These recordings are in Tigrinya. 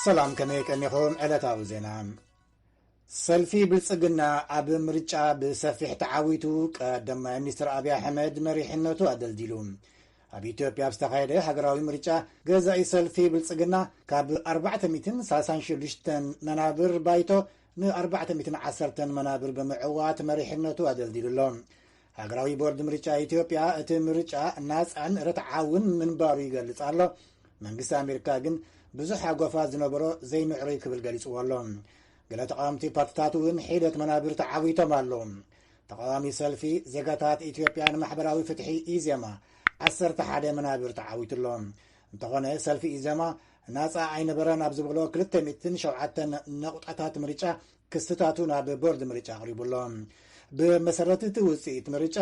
ሰላም፣ ከመይ ቀኒኹም? ዕለታዊ ዜና። ሰልፊ ብልጽግና ኣብ ምርጫ ብሰፊሕ ተዓዊቱ፣ ቀዳማይ ሚኒስትር ኣብይ ኣሕመድ መሪሕነቱ ኣደልዲሉ። ኣብ ኢትዮጵያ ኣብ ዝተኻየደ ሃገራዊ ምርጫ፣ ገዛኢ ሰልፊ ብልጽግና ካብ ኣርባዕተ ሚእትን ሳልሳን ሽዱሽተን መናብር ባይቶ ን ኣርባዕተ ሚእትን ዓሰርተን መናብር ብምዕዋት መሪሕነቱ ኣደልዲሉ ኣሎ። ሃገራዊ ቦርድ ምርጫ ኢትዮጵያ እቲ ምርጫ ናጻን ርትዓውን ምንባሩ ይገልጽ ኣሎ። መንግስቲ ኣሜሪካ ግን ብዙሕ ሓጎፋ ዝነበሮ ዘይምዕሩይ ክብል ገሊጽዎ ኣሎ። ገለ ተቓወምቲ ፓርትታት እውን ሒደት መናብር ተዓዊቶም ኣለዉ። ተቓዋሚ ሰልፊ ዜጋታት ኢትዮጵያ ንማሕበራዊ ፍትሒ፣ ኢዜማ፣ ዓሰርተ ሓደ መናብር ተዓዊቱ ኣሎ። እንተኾነ፣ ሰልፊ ኢዜማ ናጻ ኣይነበረን ኣብ ዝበሎ ክልተ ሚእትን ሸውዓተን ነቑጣታት ምርጫ ክስታቱ ናብ ቦርድ ምርጫ ኣቕሪቡ ኣሎ። ብመሰረት እቲ ውጽኢት ምርጫ፣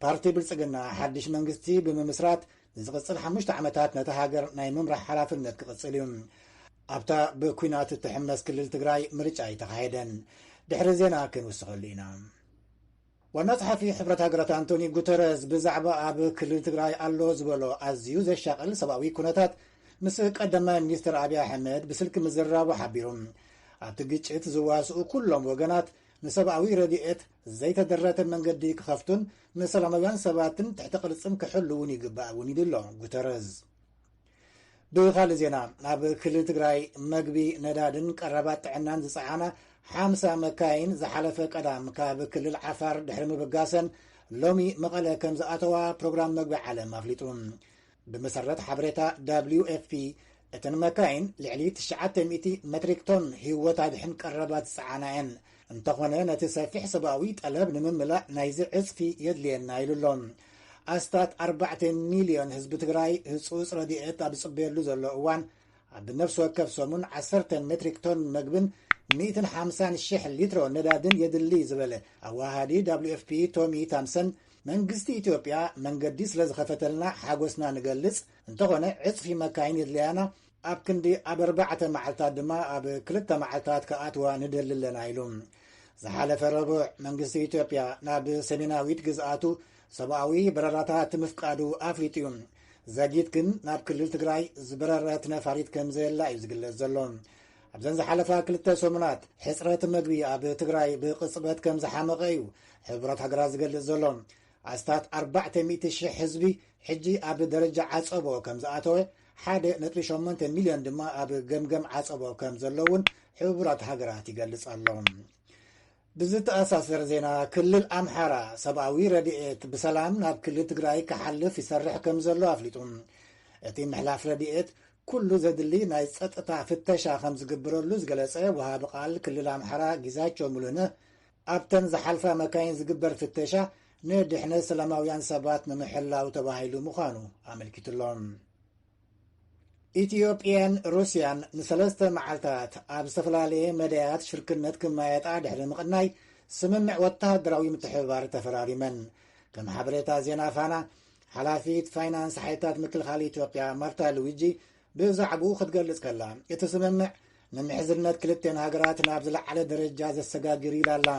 ፓርቲ ብልጽግና ሓድሽ መንግስቲ ብምምስራት ንዝቕጽል ሓሙሽተ ዓመታት ነታ ሃገር ናይ ምምራሕ ሓላፍነት ክቕጽል እዩ። ኣብታ ብኲናት እትሕመስ ክልል ትግራይ ምርጫ ኣይተኻየደን። ድሕሪ ዜና ክንውስኸሉ ኢና። ዋና ጸሓፊ ሕብረት ሃገራት ኣንቶኒ ጉተረዝ ብዛዕባ ኣብ ክልል ትግራይ ኣሎ ዝበሎ ኣዝዩ ዘሻቕል ሰብኣዊ ኩነታት ምስ ቀዳማይ ሚኒስትር ኣብይ ኣሕመድ ብስልኪ ምዝራቡ ሓቢሩ። ኣብቲ ግጭት ዝዋስኡ ኩሎም ወገናት ንሰብኣዊ ረድኤት ዘይተደረተ መንገዲ ክኸፍቱን ንሰላማውያን ሰባትን ትሕቲ ቅርጽም ክሕልውን ይግባእ እውን ኢሉ ኣሎ ጉተረዝ። ብኻልእ ዜና፣ ኣብ ክልል ትግራይ መግቢ፣ ነዳድን ቀረባት ጥዕናን ዝጸዓና ሓምሳ መካይን ዝሓለፈ ቀዳም ካብ ክልል ዓፋር ድሕሪ ምብጋሰን ሎሚ መቐለ ከም ዝኣተዋ ፕሮግራም መግቢ ዓለም ኣፍሊጡ። ብመሰረት ሓበሬታ ደብሊው ኤፍ ፒ፣ እተን መካይን ልዕሊ ትሽዓተ ሚእቲ ሜትሪክ ቶን ህይወት ኣድሕን ቀረባት ዝጸዓና እየን። እንተኾነ፣ ነቲ ሰፊሕ ሰብኣዊ ጠለብ ንምምላእ ናይዚ ዕጽፊ የድልየና ኢሉ ኣሎ። ኣስታት ኣርባዕተ ሚልዮን ህዝቢ ትግራይ ህጹጽ ረድኤት ኣብ ዝጽበየሉ ዘሎ እዋን፣ ኣብ ነፍሲ ወከፍ ሰሙን ዓሰርተ ሜትሪክ ቶን መግብን ሚእትን ሓምሳን ሽሕ ሊትሮ ነዳድን የድሊ ዝበለ ኣዋሃዲ ደብሊው ኤፍ ፒ ቶሚ ታምሰን፣ መንግስቲ ኢትዮጵያ መንገዲ ስለ ዝኸፈተልና ሓጎስና ንገልጽ፣ እንተኾነ ዕጽፊ መካይን የድልያና፣ ኣብ ክንዲ ኣብ ኣርባዕተ መዓልታት ድማ ኣብ ክልተ መዓልታት ክኣትዋ ንደሊ ኣለና ኢሉ። ዝሓለፈ ረቡዕ መንግስቲ ኢትዮጵያ ናብ ሰሜናዊት ግዝኣቱ ሰብኣዊ በረራታት ምፍቃዱ ኣፍሊጡ እዩ። ዘጊት ግን ናብ ክልል ትግራይ ዝበረረት ነፋሪት ከም ዘየላ እዩ ዝግለጽ ዘሎ። ኣብዘን ዝሓለፋ ክልተ ሰሙናት ሕጽረት መግቢ ኣብ ትግራይ ብቕጽበት ከም ዝሓመቐ እዩ ሕቡራት ሃገራት ዝገልጽ ዘሎ። ኣስታት ኣርባዕተ ሚእቲ ሽሕ ህዝቢ ሕጂ ኣብ ደረጃ ዓጸቦ ከም ዝኣተወ፣ ሓደ ነጥቢ ሸሞንተ ሚልዮን ድማ ኣብ ገምገም ዓጸቦ ከም ዘሎ እውን ሕቡራት ሃገራት ይገልጽ ኣሎ። ብዝተኣሳሰር ዜና፣ ክልል ኣምሓራ ሰብኣዊ ረድኤት ብሰላም ናብ ክልል ትግራይ ክሓልፍ ይሰርሕ ከም ዘሎ ኣፍሊጡ። እቲ ምሕላፍ ረድኤት ኩሉ ዘድሊ ናይ ጸጥታ ፍተሻ ከም ዝግበረሉ ዝገለጸ ወሃቢ ቃል ክልል ኣምሓራ ጊዛቸው ሙሉነህ፣ ኣብተን ዝሓልፋ መካይን ዝግበር ፍተሻ ንድሕነት ሰላማውያን ሰባት ንምሕላው ተባሂሉ ምዃኑ ኣመልኪቱ ኣሎ። ኢትዮጵያን ሩስያን ንሰለስተ መዓልታት ኣብ ዝተፈላለየ መዳያት ሽርክነት ክመያየጣ ድሕሪ ምቕናይ፣ ስምምዕ ወተሃደራዊ ምትሕብባር ተፈራሪመን። ከም ሓበሬታ ዜና ፋና፣ ሓላፊት ፋይናንስ ሓይልታት ምክልኻል ኢትዮጵያ ማርታ ሉዊጂ ብዛዕባኡ ክትገልጽ ከላ፣ እቲ ስምምዕ ንምሕዝነት ክልቴን ሃገራት ናብ ዝለዓለ ደረጃ ዘሰጋግር ኢላ ኣላ።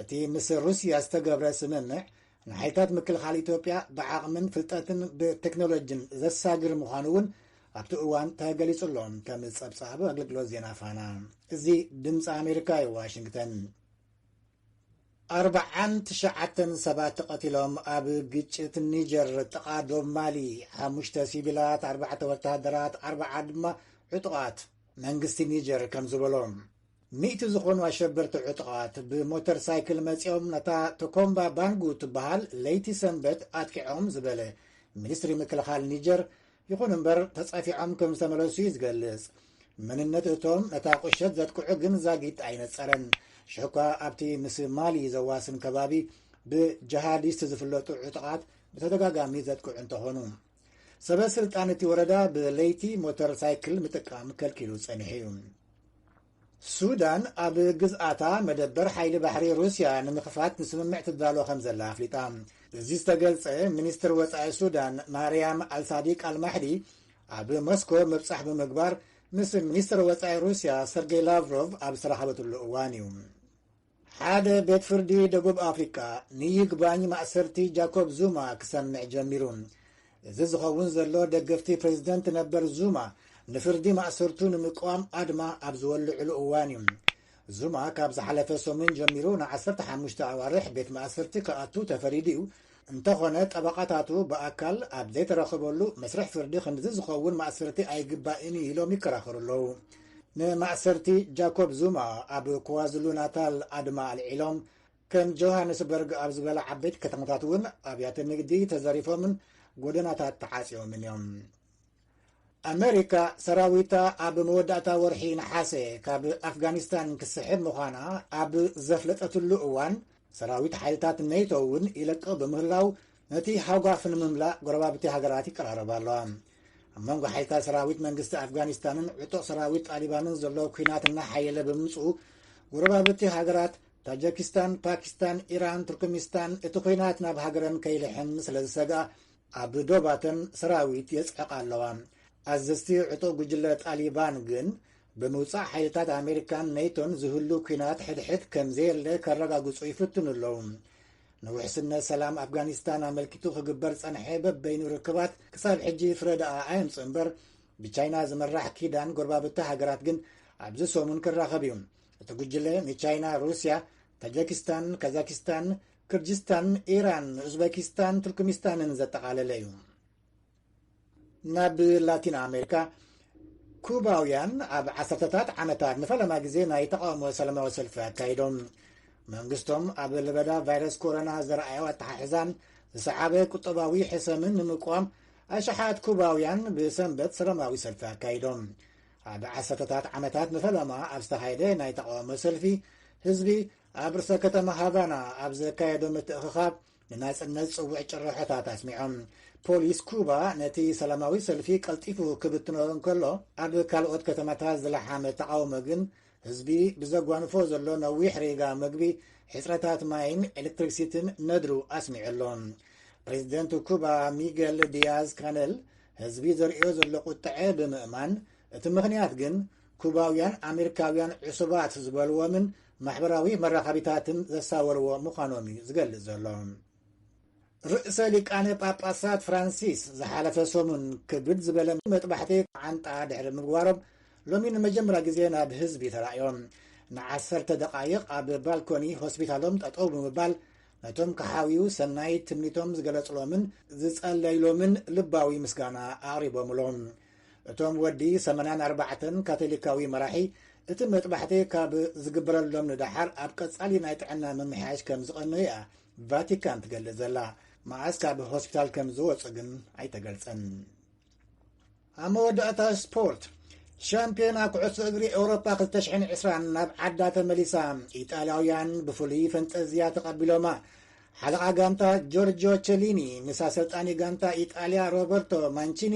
እቲ ምስ ሩስያ ዝተገብረ ስምምዕ፣ ንሓይልታት ምክልኻል ኢትዮጵያ ብዓቕምን ፍልጠትን ብቴክኖሎጂን ዘሳግር ምዃኑ እውን ኣብቲ እዋን ተገሊጹ ኣሎ። ከም ጸብጻብ ኣገልግሎት ዜና ፋና፣ እዚ ድምፂ ኣሜሪካ እዩ፣ ዋሽንግተን። ኣርብዓን ትሽዓተን ሰባት ተቐቲሎም ኣብ ግጭት ኒጀር ጥቓ ዶብ ማሊ፣ ሓሙሽተ ሲቪላት፣ ኣርባዕተ ወተሃደራት፣ ኣርብዓ ድማ ዕጡቓት፣ መንግስቲ ኒጀር ከም ዝበሎ። ሚእቲ ዝኾኑ ኣሸበርቲ ዕጡቓት ብሞተር ሳይክል መጺኦም ነታ ቶኮምባ ባንጉ ትበሃል ለይቲ ሰንበት ኣጥቂዖም ዝበለ ሚኒስትሪ ምክልኻል ኒጀር፣ ይኹን እምበር ተጻፊዖም ከም ዝተመለሱ እዩ ዝገልጽ። መንነት እቶም ነታ ቁሸት ዘጥቅዑ ግን ዛጊት ኣይነጸረን። ሽሕኳ ኣብቲ ምስ ማሊ ዘዋስን ከባቢ ብጀሃዲስት ዝፍለጡ ዕጡቓት ብተደጋጋሚ ዘጥቅዑ እንተኾኑ፣ ሰበ ስልጣን እቲ ወረዳ ብለይቲ ሞተር ሳይክል ምጥቃም ከልኪሉ ጸኒሑ እዩ። ሱዳን ኣብ ግዝኣታ መደበር ሓይሊ ባሕሪ ሩስያ ንምኽፋት ንስምምዕ ትዳሎ ከም ዘላ ኣፍሊጣ። እዚ ዝተገልጸ፣ ሚኒስትር ወጻኢ ሱዳን ማርያም ኣልሳዲቅ ኣልማሕዲ ኣብ ሞስኮ ምብጻሕ ብምግባር ምስ ሚኒስትር ወጻኢ ሩስያ ሰርጌይ ላቭሮቭ ኣብ ዝተራኸበትሉ እዋን እዩ። ሓደ ቤት ፍርዲ ደቡብ ኣፍሪቃ ንይግባኝ ማእሰርቲ ጃኮብ ዙማ ክሰምዕ ጀሚሩ። እዚ ዝኸውን ዘሎ፣ ደገፍቲ ፕሬዝደንት ነበር ዙማ ንፍርዲ ማእሰርቱ ንምቅዋም ኣድማ ኣብ ዝወልዕሉ እዋን እዩ። ዙማ ካብ ዝሓለፈ ሰሙን ጀሚሩ ን15 ኣዋርሕ ቤት ማእሰርቲ ክኣቱ ተፈሪዱ እዩ። እንተኾነ ጠበቓታቱ ብኣካል ኣብ ዘይተረኸበሉ መስርሕ ፍርዲ ክንድዚ ዝኸውን ማእሰርቲ ኣይግባእን እዩ ኢሎም ይከራኸሩ ኣለዉ። ንማእሰርቲ ጃኮብ ዙማ ኣብ ኳዙሉ ናታል ኣድማ ኣልዒሎም፣ ከም ጆሃንስበርግ ኣብ ዝበላ ዓበይቲ ከተማታት እውን ኣብያተ ንግዲ ተዘሪፎምን ጎደናታት ተዓጽዮምን እዮም። ኣመሪካ ሰራዊታ ኣብ መወዳእታ ወርሒ ነሓሰ ካብ ኣፍጋኒስታን ክስሕብ ምዃና ኣብ ዘፍለጠትሉ እዋን፣ ሰራዊት ሓይልታት ኔቶ እውን ይለቅቕ ብምህላው፣ ነቲ ሃጓፍ ንምምላእ ጎረባብቲ ሃገራት ይቀራረባ ኣለዋ። ኣብ መንጎ ሓይልታት ሰራዊት መንግስቲ ኣፍጋኒስታንን ዕጡቕ ሰራዊት ጣሊባንን ዘሎ ኲናት እናሓየለ ብምምፅኡ፣ ጎረባብቲ ሃገራት ታጀኪስታን፣ ፓኪስታን፣ ኢራን፣ ቱርክሚስታን እቲ ኲናት ናብ ሃገረን ከይልሕም ስለ ዝሰግኣ፣ ኣብ ዶባተን ሰራዊት የጽዕቃ ኣለዋ። ኣዘዝቲ ዕጡቕ ጉጅለ ጣሊባን ግን፣ ብምውጻእ ሓይልታት ኣሜሪካን ኔቶን ዝህሉ ኲናት ሕድሕድ ከም ዘየለ ከረጋግጹ ይፍትኑ ኣለዉ። ንውሕስነት ሰላም ኣፍጋኒስታን ኣመልኪቱ ክግበር ጸንሐ በበይኑ ርክባት ክሳብ ሕጂ ፍረ ደኣ ኣየምጽእ እምበር፣ ብቻይና ዝምራሕ ኪዳን ጎረባብቲ ሃገራት ግን ኣብዚ ሰሙን ክራኸብ እዩ። እቲ ጉጅለ ንቻይና፣ ሩስያ፣ ታጃኪስታን፣ ካዛኪስታን፣ ክርጅስታን፣ ኢራን፣ ኡዝበኪስታን፣ ቱርክሚስታንን ዘጠቓለለ እዩ። ናብ ላቲን ኣሜሪካ፣ ኩባውያን ኣብ ዓሰርተታት ዓመታት ንፈለማ ግዜ ናይ ተቓውሞ ሰላማዊ ሰልፊ ኣካይዶም። መንግስቶም ኣብ ለበዳ ቫይረስ ኮሮና ዘርኣዮ ኣተሓሕዛን ዝሰዓበ ቁጠባዊ ሕሰምን ንምቅዋም፣ ኣሽሓት ኩባውያን ብሰንበት ሰላማዊ ሰልፊ ኣካይዶም። ኣብ ዓሰርተታት ዓመታት ንፈለማ ኣብ ዝተኻየደ ናይ ተቓውሞ ሰልፊ፣ ህዝቢ ኣብ ርእሰ ከተማ ሃቫና ኣብ ዘካየዶ ምትእኽኻብ፣ ንናጽነት ጽውዕ ጭርሖታት ኣስሚዖም። ፖሊስ ኩባ ነቲ ሰላማዊ ሰልፊ ቀልጢፉ ክብትኖ እንከሎ፣ ኣብ ካልኦት ከተማታት ዝለሓመ ተቓውሞ ግን፣ ህዝቢ ብዘጓንፎ ዘሎ ነዊሕ ሪጋ መግቢ፣ ሕጽረታት ማይን ኤሌክትሪክሲቲን ነድሩ ኣስሚዑ ኣሎ። ፕሬዚደንት ኩባ ሚገል ዲያዝ ካነል፣ ህዝቢ ዘርእዮ ዘሎ ቁጥዐ ብምእማን፣ እቲ ምኽንያት ግን ኩባውያን ኣሜሪካውያን ዕሱባት ዝበልዎምን ማሕበራዊ መራኸቢታትን ዘሳወርዎ ምዃኖም እዩ ዝገልጽ ዘሎ። ርእሰ ሊቃነ ጳጳሳት ፍራንሲስ ዝሓለፈ ሰሙን ክብድ ዝበለ መጥባሕቲ ዓንጣ ድሕሪ ምግባሮም፣ ሎሚ ንመጀመርያ ግዜ ናብ ህዝቢ ተራእዮም። ንዓሰርተ ደቓይቕ ኣብ ባልኮኒ ሆስፒታሎም ጠጠው ብምባል፣ ነቶም ክሓውዩ ሰናይ ትምኒቶም ዝገለጽሎምን ዝጸለይሎምን ልባዊ ምስጋና ኣቕሪቦምሎም። እቶም ወዲ ሰማንያን ኣርባዕተን ካቶሊካዊ መራሒ፣ እቲ መጥባሕቲ ካብ ዝግበረሎም ንደሓር ኣብ ቀጻሊ ናይ ጥዕና ምምሕያሽ ከም ዝቐነዩ እያ ቫቲካን ትገልጽ ዘላ። መዓስ ካብ ሆስፒታል ከም ዝወጹ ግን ኣይተገልጸን። ኣብ መወዳእታ ስፖርት፣ ሻምፒዮና ኩዕሶ እግሪ ኤውሮጳ ክልተ ሽሕን ዕስራን ናብ ዓዳ ተመሊሳ። ኢጣልያውያን ብፍሉይ ፈንጠዝያ ተቐቢሎማ። ሓለቓ ጋንታ ጆርጆ ቸሊኒ ምስ ኣሰልጣኒ ጋንታ ኢጣልያ ሮበርቶ ማንቺኒ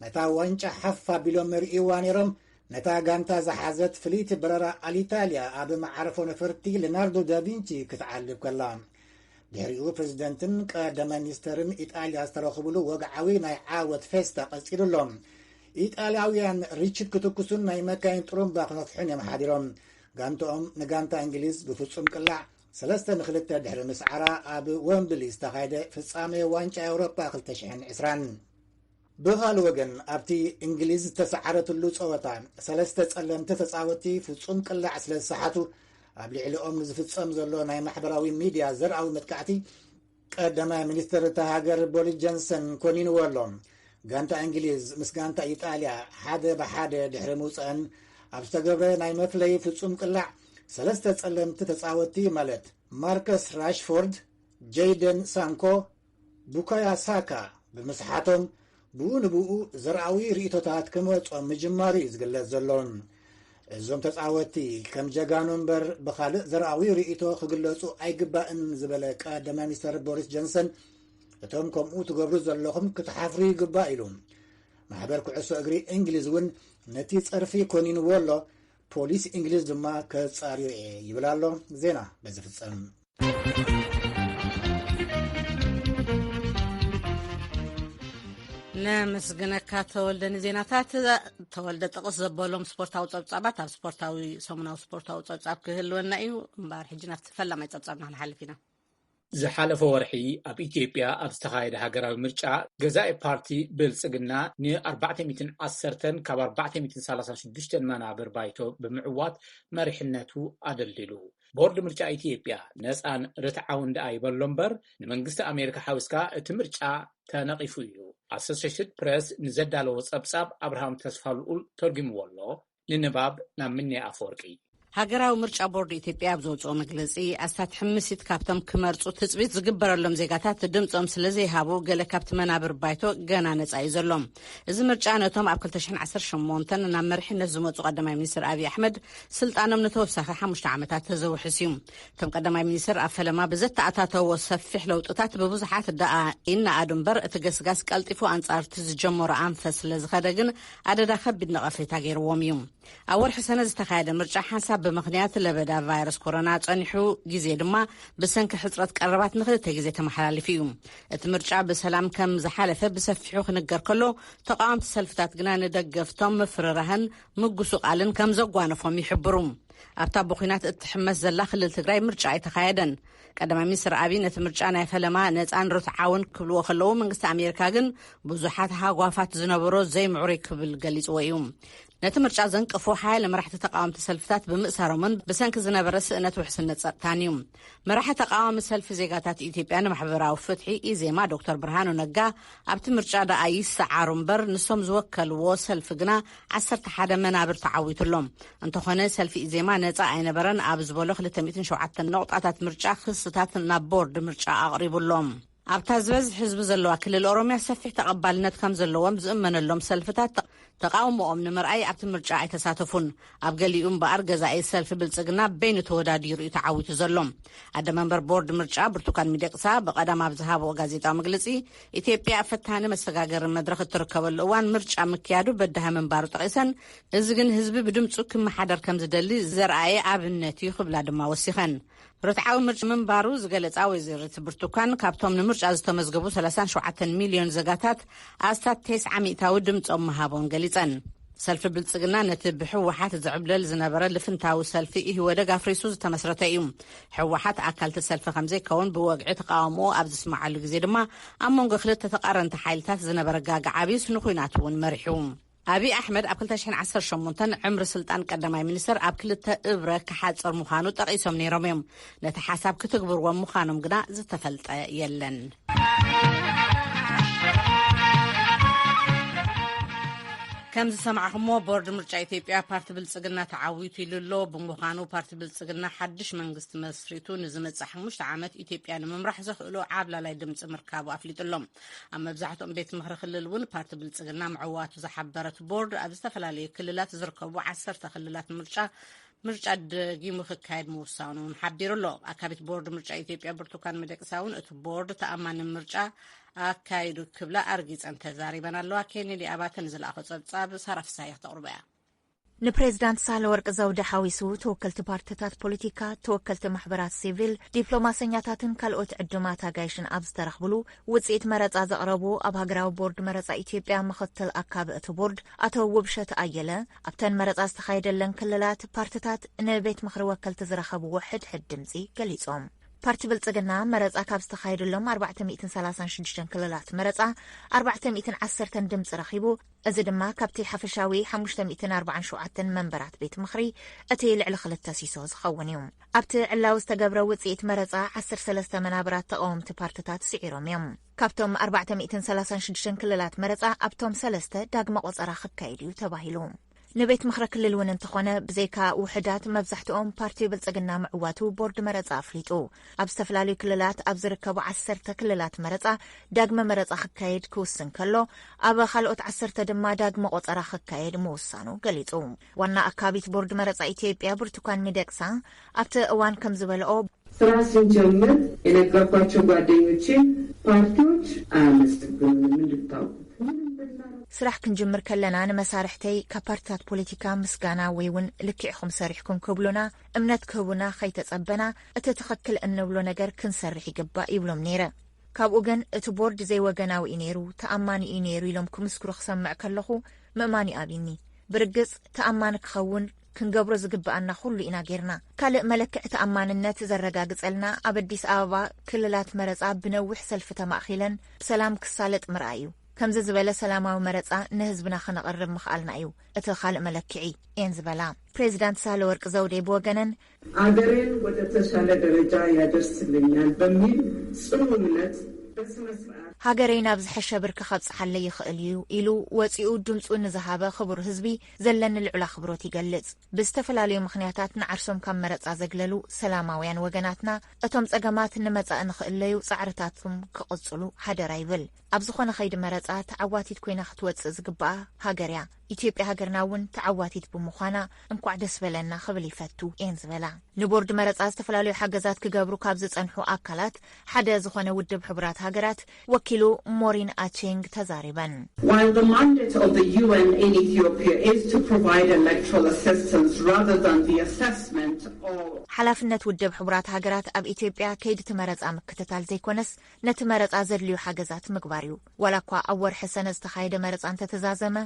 ነታ ዋንጫ ሓፍ ኣቢሎም ርእይዋ ነይሮም። ነታ ጋንታ ዝሓዘት ፍልይቲ በረራ ኣሊታልያ ኣብ መዓርፎ ነፈርቲ ሌናርዶ ዳቪንቺ ክትዓልብ ከላ፣ ድሕሪኡ ፕሬዚደንትን ቀዳማይ ሚኒስተርን ኢጣልያ ዝተረኽብሉ ወግዓዊ ናይ ዓወት ፌስታ ቀጺሉ ኣሎ። ኢጣልያውያን ርችት ክትኩሱን ናይ መካይን ጥሩምባ ክነፍሑን እዮም ሓዲሮም። ጋንትኦም ንጋንታ እንግሊዝ ብፍጹም ቅላዕ ሰለስተ ንክልተ ድሕሪ ምስዓራ፣ ኣብ ወምብሊ ዝተኻየደ ፍጻሜ ዋንጫ ኤውሮጳ ክልተ ሽሕን ዕስራን። ብኻልእ ወገን፣ ኣብቲ እንግሊዝ ዝተሰዓረትሉ ጸወታ፣ ሰለስተ ጸለምቲ ተጻወትቲ ፍጹም ቅላዕ ስለ ዝሰሓቱ፣ ኣብ ልዕሊኦም ንዝፍጸም ዘሎ ናይ ማሕበራዊ ሚድያ ዘርኣዊ መጥቃዕቲ፣ ቀዳማይ ሚኒስትር እታ ሃገር ቦሪስ ጆንሰን ኮኒንዎ ኣሎ። ጋንታ እንግሊዝ ምስ ጋንታ ኢጣልያ ሓደ ብሓደ ድሕሪ ምውፀአን፣ ኣብ ዝተገብረ ናይ መፍለይ ፍጹም ቅላዕ፣ ሰለስተ ጸለምቲ ተጻወትቲ ማለት ማርከስ ራሽፎርድ፣ ጀይደን ሳንኮ፣ ቡካዮ ሳካ ብምስሓቶም፣ ብኡ ንብኡ ዘርኣዊ ርእይቶታት ክመጾም ምጅማሩ እዩ ዝግለጽ ዘሎ። እዞም ተጻወትቲ ከም ጀጋኑ እምበር ብኻልእ ዘርኣዊ ርእይቶ ክግለጹ ኣይግባእን ዝበለ ቀዳማይ ሚኒስተር ቦሪስ ጆንሰን፣ እቶም ከምኡ ትገብሩ ዘለኹም ክትሓፍሩ ይግባእ ኢሉ። ማሕበር ኩዕሶ እግሪ እንግሊዝ እውን ነቲ ጸርፊ ኮኒንዎ ኣሎ። ፖሊስ እንግሊዝ ድማ ከጻርዮ እየ ይብል ኣሎ። ዜና በዚ ፍጸም። ነመስግነካ ተወልደ ንዜናታት። ተወልደ ጥቕስ ዘበሎም ስፖርታዊ ጸብጻባት ኣብ ስፖርታዊ ሰሙናዊ ስፖርታዊ ጸብጻብ ክህልወና እዩ። እምበኣር ሕጂ ናብቲ ፈላማይ ጸብጻብና ክንሓልፍ ኢና። ዝሓለፈ ወርሒ ኣብ ኢትዮጵያ ኣብ ዝተኻየደ ሃገራዊ ምርጫ፣ ገዛኢ ፓርቲ ብልጽግና ን ኣርባዕተ ሚእትን ዓሰርተ ካብ ኣርባዕተ ሚእትን ሰላሳ ሽዱሽተ መናብር ባይቶ ብምዕዋት መሪሕነቱ ኣደልዲሉ። ቦርድ ምርጫ ኢትዮጵያ ነጻን ርትዓውን ደኣ ይበሎ እምበር፣ ንመንግስቲ ኣሜሪካ ሓዊስካ እቲ ምርጫ ተነቒፉ እዩ። ኣሶሴሽትድ ፕረስ ንዘዳለዎ ጸብጻብ ኣብርሃም ተስፋልኡል ተርጉምዎ ኣሎ። ንንባብ ናብ ምንያ ኣፈወርቂ። ሃገራዊ ምርጫ ቦርድ ኢትዮጵያ ኣብ ዘውፅኦ መግለፂ፣ ኣስታት ሕምሲት ካብቶም ክመርፁ ትፅቢት ዝግበረሎም ዜጋታት ድምፆም ስለ ዘይሃቡ፣ ገለ ካብቲ መናብር ባይቶ ገና ነፃ እዩ ዘሎ። እዚ ምርጫ ነቶም ኣብ ክልተ ሽሕን ዓሰርተ ሸሞንተን ናብ መሪሕነት ዝመፁ ቀዳማይ ሚኒስትር ኣብይ ኣሕመድ ስልጣኖም ንተወሳኺ ሓሙሽተ ዓመታት ተዘውሕስ እዩ። እቶም ቀዳማይ ሚኒስትር ኣብ ፈለማ ብዘተኣታተዎ ሰፊሕ ለውጥታት ብብዙሓት ደኣ ይነኣዱ እምበር፣ እቲ ገስጋስ ቀልጢፉ ኣንጻር እቲ ዝጀመሮ ኣንፈት ስለ ዝኸደ ግን፣ ኣደዳ ከቢድ ነቐፌታ ገይርዎም እዩ። ኣብ ወርሒ ሰነ ዝተኻየደ ምርጫ ሓንሳብ ብምኽንያት ለበዳ ቫይረስ ኮሮና ጸኒሑ፣ ግዜ ድማ ብሰንኪ ሕጽረት ቀረባት ንኽልተ ግዜ ተመሓላሊፉ እዩ። እቲ ምርጫ ብሰላም ከም ዝሓለፈ ብሰፊሑ ክንገር ከሎ፣ ተቓወምቲ ሰልፍታት ግና ንደገፍቶም ምፍርራህን ምጉስቓልን ከም ዘጓነፎም ይሕብሩ። ኣብታ ብኲናት እትሕመስ ዘላ ክልል ትግራይ ምርጫ ኣይተኻየደን። ቀዳማይ ሚኒስትር ኣብይ ነቲ ምርጫ ናይ ፈለማ ነፃን ርትዓውን ክብልዎ ከለዉ፣ መንግስቲ ኣሜሪካ ግን ብዙሓት ሃጓፋት ዝነበሮ ዘይምዕሩይ ክብል ገሊፅዎ እዩ። ነቲ ምርጫ ዘንቀፉ ሓያለ መራሕቲ ተቃወምቲ ሰልፍታት ብምእሳሮምን ብሰንኪ ዝነበረ ስእነት ውሕስነት ጸጥታን እዩ። መራሒ ተቃዋሚ ሰልፊ ዜጋታት ኢትዮጵያ ንማሕበራዊ ፍትሒ፣ ኢዜማ፣ ዶክተር ብርሃኑ ነጋ፣ ኣብቲ ምርጫ ደኣ ይሰዓሩ እምበር፣ ንሶም ዝወከልዎ ሰልፊ ግና ዓሰርተ ሓደ መናብር ተዓዊቱሎም። እንተኾነ፣ ሰልፊ ኢዜማ ነጻ ኣይነበረን ኣብ ዝበሎ ክልተ ሚእትን ሸውዓተን ነቑጣታት ምርጫ ክስታት ናብ ቦርድ ምርጫ ኣቕሪቡሎም። ኣብታ ዝበዝሕ ህዝቢ ዘለዋ ክልል ኦሮምያ ሰፊሕ ተቐባልነት ከም ዘለዎም ዝእመነሎም ሰልፍታት ተቕ-፣ ተቓውሞኦም ንምርኣይ ኣብቲ ምርጫ ኣይተሳተፉን። ኣብ ገሊኡ እምበኣር፣ ገዛኢ ሰልፊ ብልጽግና በይኑ ተወዳዲሩ እዩ ተዓዊቱ ዘሎ። ኣደ መንበር ቦርድ ምርጫ ብርቱካን ሚደቅሳ ብቐዳም ኣብ ዝሃብኦ ጋዜጣዊ መግለጺ፣ ኢትዮጵያ ኣብ ፈታኒ መሰጋገሪ መድረኽ እትርከበሉ እዋን ምርጫ ምክያዱ በዳሂ ምንባሩ ጠቒሰን፣ እዚ ግን ህዝቢ ብድምጹ ክመሓደር ከም ዝደሊ ዘርኣየ ኣብነት እዩ ክብላ ድማ ወሲኸን። ርትዓዊ ምርጫ ምንባሩ ዝገለጻ ወይዘሪት ብርቱካን፣ ካብቶም ንምርጫ ዝተመዝገቡ ሰላሳን ሸውዓተን ሚልዮን ዜጋታት ኣስታት ተስዓ ሚእታዊ ድምጾም ምሃቦም ገሊጸን። ሰልፊ ብልጽግና ነቲ ብህወሓት ዝዕብለል ዝነበረ ልፍንታዊ ሰልፊ ኢህወደግ ኣፍሪሱ ዝተመስረተ እዩ። ህወሓት ኣካል እቲ ሰልፊ ከም ዘይከውን ብወግዒ ተቃውሞኡ ኣብ ዝስምዓሉ ግዜ ድማ፣ ኣብ መንጎ ክልተ ተቃረንቲ ሓይልታት ዝነበረ ጋግ ዓብዩስ ንኹናት እውን መሪሑ። ኣብይ ኣሕመድ ኣብ ክልተ ሽሕን ዓሰርተ ሸሞንተን ዕምሪ ስልጣን ቀዳማይ ሚኒስትር ኣብ ክልተ እብረ ክሓጽር ምዃኑ ጠቒሶም ነይሮም እዮም። ነቲ ሓሳብ ክትግብርዎ ምዃኖም ግና ዝተፈልጠ የለን። ከም ዝሰማዕኹሞ፣ ቦርድ ምርጫ ኢትዮጵያ ፓርቲ ብልጽግና ተዓዊቱ ኢሉ ኣሎ። ብምዃኑ፣ ፓርቲ ብልጽግና ሓድሽ መንግስቲ መስሪቱ ንዝመጽእ ሓሙሽተ ዓመት ኢትዮጵያ ንምምራሕ ዘኽእሎ ዓብላላይ ድምጺ ምርካቡ ኣፍሊጡ ኣሎ። ኣብ መብዛሕትኦም ቤት ምኽሪ ክልል እውን ፓርቲ ብልጽግና ምዕዋቱ ዝሓበረ እቲ ቦርድ፣ ኣብ ዝተፈላለዩ ክልላት ዝርከቡ ዓሰርተ ክልላት ምርጫ፣ ምርጫ ደጊሙ ክካየድ ምውሳኑ እውን ሓቢሩ ኣሎ። ኣካቢት ቦርድ ምርጫ ኢትዮጵያ ብርቱካን ሚደቅሳ እውን፣ እቲ ቦርድ ተኣማኒ ምርጫ ኣካይዱ ክብላ ኣርጊጸን ተዛሪበን ኣለዋ። ኬኔዲ ኣባተ ንዝለኣኾ ጸብጻብ ሳራ ፍሳሐ ክተቕርቦ እያ። ንፕሬዝዳንት ሳህለወርቅ ዘውዴ ሓዊሱ፣ ተወከልቲ ፓርቲታት ፖለቲካ፣ ተወከልቲ ማሕበራት ሲቪል፣ ዲፕሎማሰኛታትን ካልኦት ዕዱማት ኣጋይሽን ኣብ ዝተረኽብሉ፣ ውጽኢት መረጻ ዘቕረቡ ኣብ ሃገራዊ ቦርድ መረጻ ኢትዮጵያ ምኽትል ኣካቢ እቲ ቦርድ ኣቶ ውብሸት ኣየለ፣ ኣብተን መረጻ ዝተኻየደለን ክልላት ፓርቲታት ንቤት ምኽሪ ወከልቲ ዝረኸብዎ ሕድሕድ ድምጺ ገሊጾም። ፓርቲ ብልጽግና መረጻ ካብ ዝተኻየደሎም ኣርባዕተ ሚእትን ሰላሳን ሽዱሽተን ክልላት መረጻ ኣርባዕተ ሚእትን ዓሰርተን ድምጺ ረኺቡ። እዚ ድማ ካብቲ ሓፈሻዊ ሓሙሽተ ሚእትን ኣርባዓን ሸውዓተን መንበራት ቤት ምኽሪ እቲ ልዕሊ ክልተ ሲሶ ዝኸውን እዩ። ኣብቲ ዕላዊ ዝተገብረ ውጽኢት መረጻ ዓሰርተ ሰለስተ መናብራት ተቓወምቲ ፓርትታት ስዒሮም እዮም። ካብቶም ኣርባዕተ ሚእትን ሰላሳን ሽዱሽተን ክልላት መረጻ ኣብቶም ሰለስተ ዳግመ ቆጸራ ክካየድ እዩ ተባሂሉ። ንቤት ምኽሪ ክልል እውን እንተኾነ፣ ብዘይካ ውሑዳት፣ መብዛሕትኦም ፓርቲ ብልጽግና ምዕዋቱ ቦርድ መረጻ ኣፍሊጡ። ኣብ ዝተፈላለዩ ክልላት ኣብ ዝርከቡ ዓሰርተ ክልላት መረጻ ዳግመ መረጻ ክካየድ ክውስን ከሎ፣ ኣብ ካልኦት ዓሰርተ ድማ ዳግመ ቆጸራ ክካየድ ምውሳኑ ገሊጹ። ዋና ኣካቢት ቦርድ መረጻ ኢትዮጵያ ብርቱካን ሚደቅሳ ኣብቲ እዋን ከም ዝበልኦ፣ ስራ ስንጀምር የነገርኳቸው ጓደኞቼ ፓርቲዎች አያመሰግኑንም እንድታውቁት። ምንም ብናደርግ ስራሕ ክንጅምር ከለና ንመሳርሕተይ ካብ ፓርቲታት ፖለቲካ ምስጋና ወይ እውን ልክዕ ኢኹም ሰሪሕኩም ክብሉና እምነት ክህቡና ከይተጸበና እቲ ትኽክል እንብሎ ነገር ክንሰርሕ ይግባእ ይብሎም ነይረ። ካብኡ ግን እቲ ቦርድ ዘይወገናዊ እዩ ነይሩ፣ ተኣማኒ እዩ ነይሩ ኢሎም ክምስክሩ ክሰምዕ ከለኹ ምእማን እዩ ኣብይኒ። ብርግጽ ተኣማኒ ክኸውን ክንገብሮ ዝግብኣና ኩሉ ኢና ጌርና። ካልእ መለክዒ ተኣማንነት ዘረጋግጸልና ኣብ ኣዲስ ኣበባ ክልላት መረጻ ብነዊሕ ሰልፊ ተማእኺለን ብሰላም ክሳለጥ ምርኣይ እዩ። ከምዚ ዝበለ ሰላማዊ መረጻ ንህዝብና ከነቕርብ ምኽኣልና እዩ እቲ ካልእ መለክዒ፣ እየን ዝበላ። ፕሬዚዳንት ሳህለወርቅ ዘውዴ ብወገነን፣ አገሬን ወደ ተሻለ ደረጃ ያደርስልኛል በሚል ጽኑ እምነት በስነ ስርዓት ሃገረይ ናብ ዝሐሸ ብርኪ ከብጽሓለይ ይኽእል እዩ ኢሉ ወጺኡ ድምጹ ንዝሃበ ክቡር ህዝቢ ዘለኒ ልዑል ኣኽብሮት ይገልጽ። ብዝተፈላለዩ ምኽንያታት ንዓርሶም ካብ መረጻ ዘግለሉ ሰላማውያን ወገናትና፣ እቶም ጸገማት ንመጻኢ ንኽእለዩ ጻዕርታቶም ክቕጽሉ ሓደራ ይብል። ኣብ ዝኾነ ኸይዲ መረጻ ተዓዋቲት ኮይና ክትወጽእ ዝግብኣ ሃገር እያ። ኢትዮጵያ ሃገርና እውን ተዓዋቲት ብምዃና እንኳዕ ደስ በለና ክብል ይፈቱ፣ እየን ዝበላ። ንቦርድ መረጻ ዝተፈላለዩ ሓገዛት ክገብሩ ካብ ዝጸንሑ ኣካላት ሓደ ዝኾነ ውድብ ሕቡራት ሃገራት ወኪሉ ሞሪን ኣቼንግ ተዛሪበን። While the mandate of the U N in Ethiopia is to provide electoral assistance rather than the assessment of ሓላፍነት ውድብ ሕቡራት ሃገራት ኣብ ኢትዮጵያ ከይዲ እቲ መረጻ ምክትታል ዘይኮነስ፣ ነቲ መረጻ ዘድልዩ ሓገዛት ምግባር እዩ። ዋላ እኳ ኣብ ወርሒ ሰነ ዝተኻየደ መረጻ እንተተዛዘመ፣